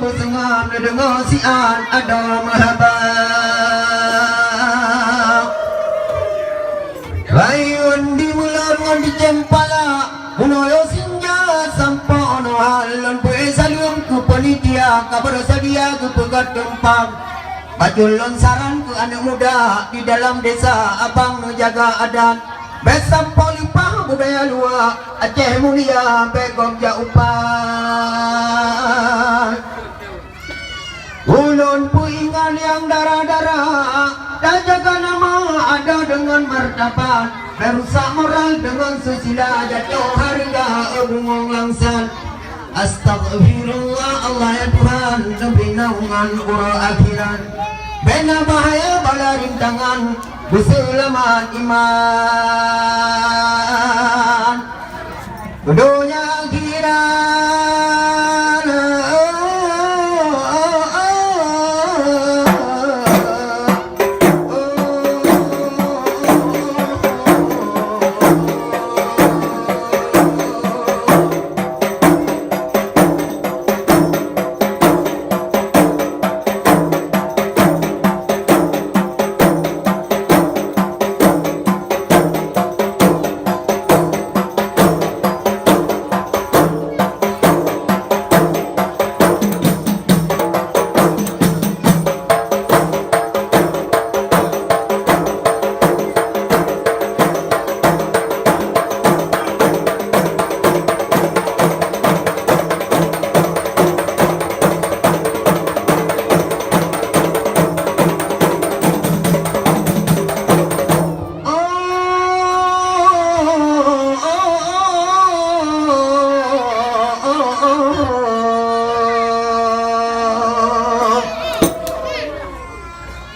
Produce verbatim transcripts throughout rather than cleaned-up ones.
Peuseungan neudeungoe siat adoe meuhaba. Rayeuen di Meulon ngon di Cempala, bunoe sinja sampoe nyoe lôn bri saleuem keu panitia ka beureusedia geupeugöt teumpat. Bacut lôn saran keu aneuk muda di dalam desa, abang neujaga adat. Bèk sampoe leupah budaya luwa, Aceh mulia bèk gob jak upat. Ulôn peuingat nyang dara-dara, tajaga nama adoe deungon martabat, bèk rusak moral deungon susila, jatoh hareuga bungong langsat. Astaghfirullah, Allah ya Tuhan, neubri naungan uroe akhirat. Bèk na bahaya bala rintangan, beuseulamat iman. Donya akhirat.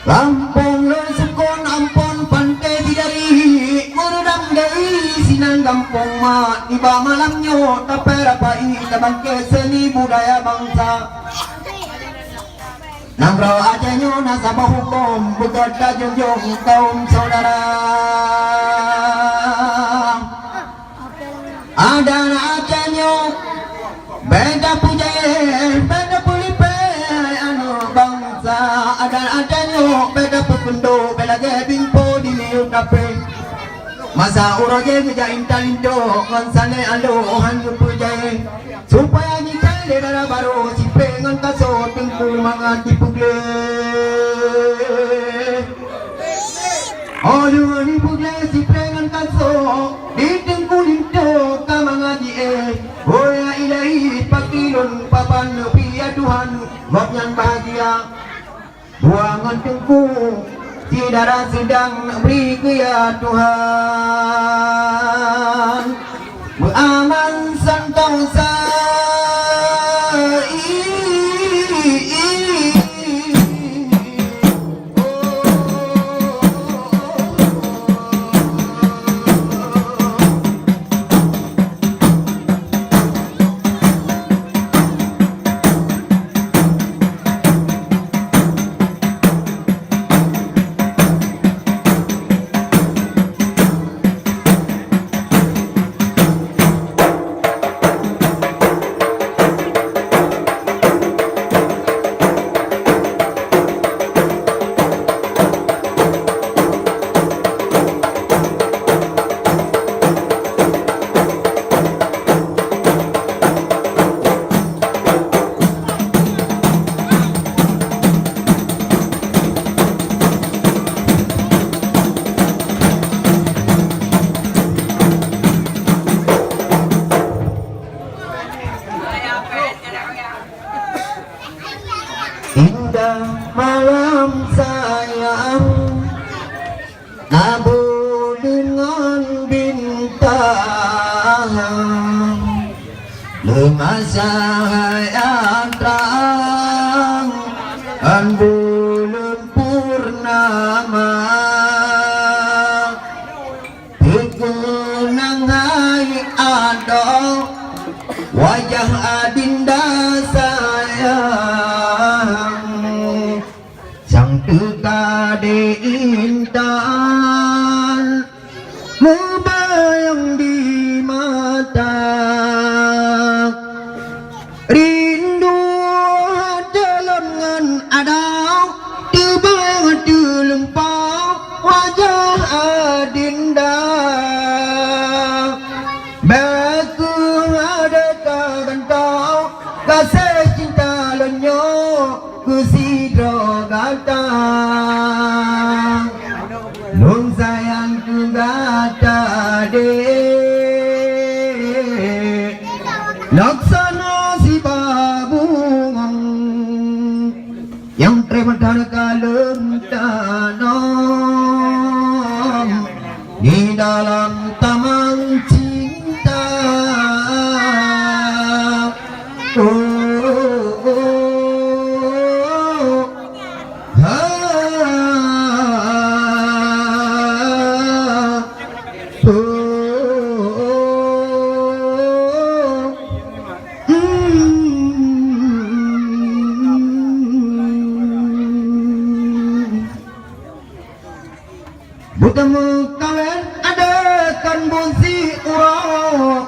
Gampông lôn sukon Ampon Panté Bidari, meureudam dari sinan gampông mak, nibak malam nyoe tapeurampai tabangkét seuni budaya bansa. Nanggroe Aceh nyoe na saboh huköm beugöt tajunjong kaum syedara. Adat Aceh nyoe beda peujayé, beda peulipéh aneuk bansa. Adat Aceh nyoe beda peukeundo, beda lagèe bingpo di miyueb tapé. Masa uroe jih geujak intat linto ngon sanéh alo han geupeujayé. Supaya jitém lé dara barô sipreh ngon kaso teungku mangat jipeugleh. Oh lheueh jipeugleh sipreh ngon kaso di teungku linto ka mangat jiéh. Oh ya Ilahi, pakri lôn paban neupie ya Tuhan, gobnyan bahagia. Dua ngon teungku, syedara seudang bri keu ya Tuhan. Beuaman santosa. Indah malam sayang, na buleuen ngon bintang, leumasa hayat trang, ngon buleuen purnama. Teukeunang hai adoe wajah adinda sayang, sang teuka di intan meubayang di mata. Ri- Meudan kalon tanom di dalam taman cinta. Oh, oh, oh. Ha, oh, oh, oh. Hmm. Buta meukawen ada kan bunsi uroe,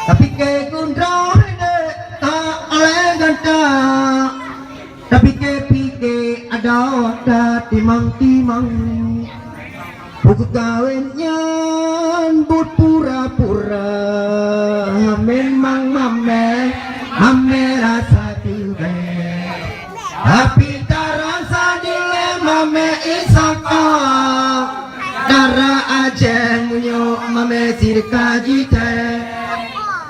tapi keu droe dek tak oleh gata, tapi keu pike ada ka timang-timang. Buku kawén nyan buet pura-pura, memang mamé, mamé rasa teubai. Tapi tarasa dilée mamé Isaka, dara Aceh meunyoe mamé sirka jitée.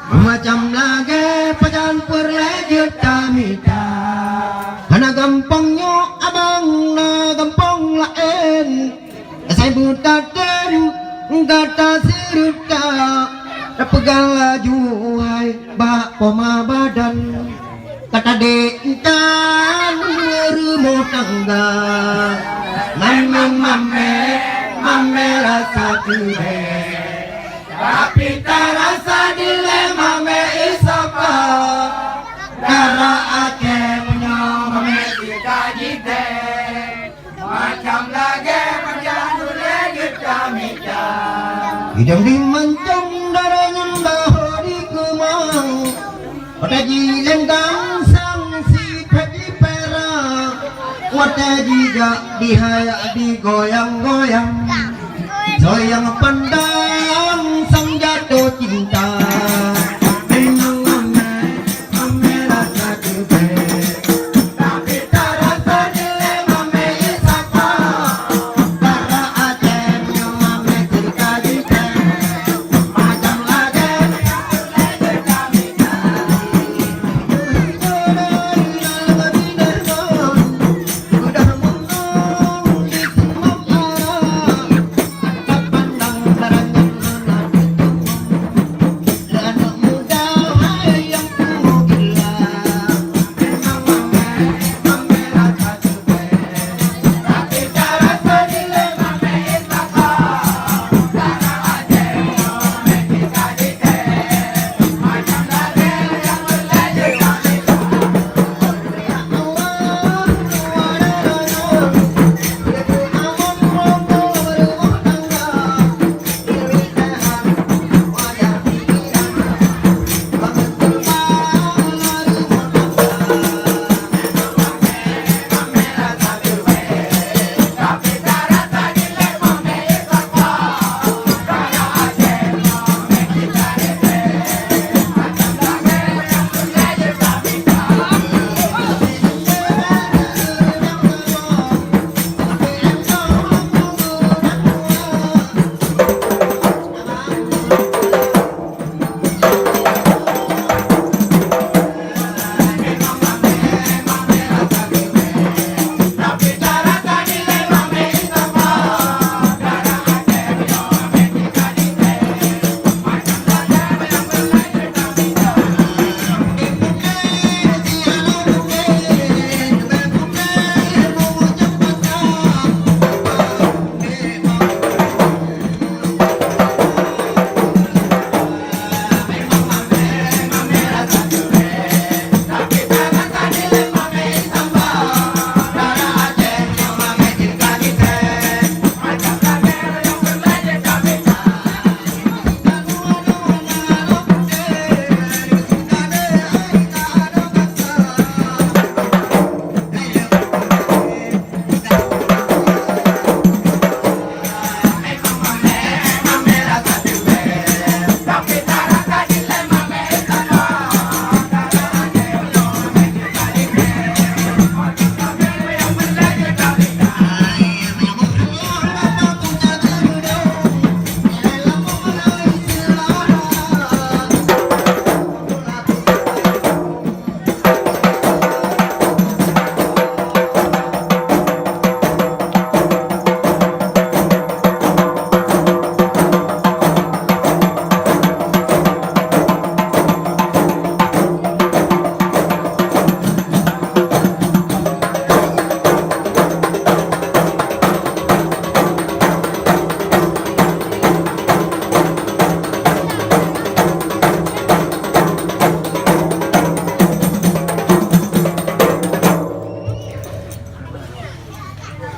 Macam lagée pajan peureulée jeuet tamita. Hana gampông nyoe abang, na gampông laén. Asai beutatem gata seureuta, tapeugah laju hai bak poma badan. Gata dek tan meurumoh tangga, ngon mamé, mamé rasa teubai. Tapi tarasa dilée mamé Isaka, dara Aceh meunyoe mamé sirka jitée. Macam lagée pajan peureulée jeuet tamita. Idong di mancong dara nyan bahwa dikeumang. Watée jilenggang sang sipet jipeurang. Watée jijak dihayak digoyang-goyang. Soe nyang pandang sang jatuh cinta. Memang mamé, mamé rasa teubai.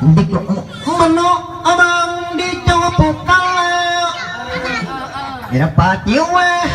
Di manok abang di cawapukal. Di dapat jiweh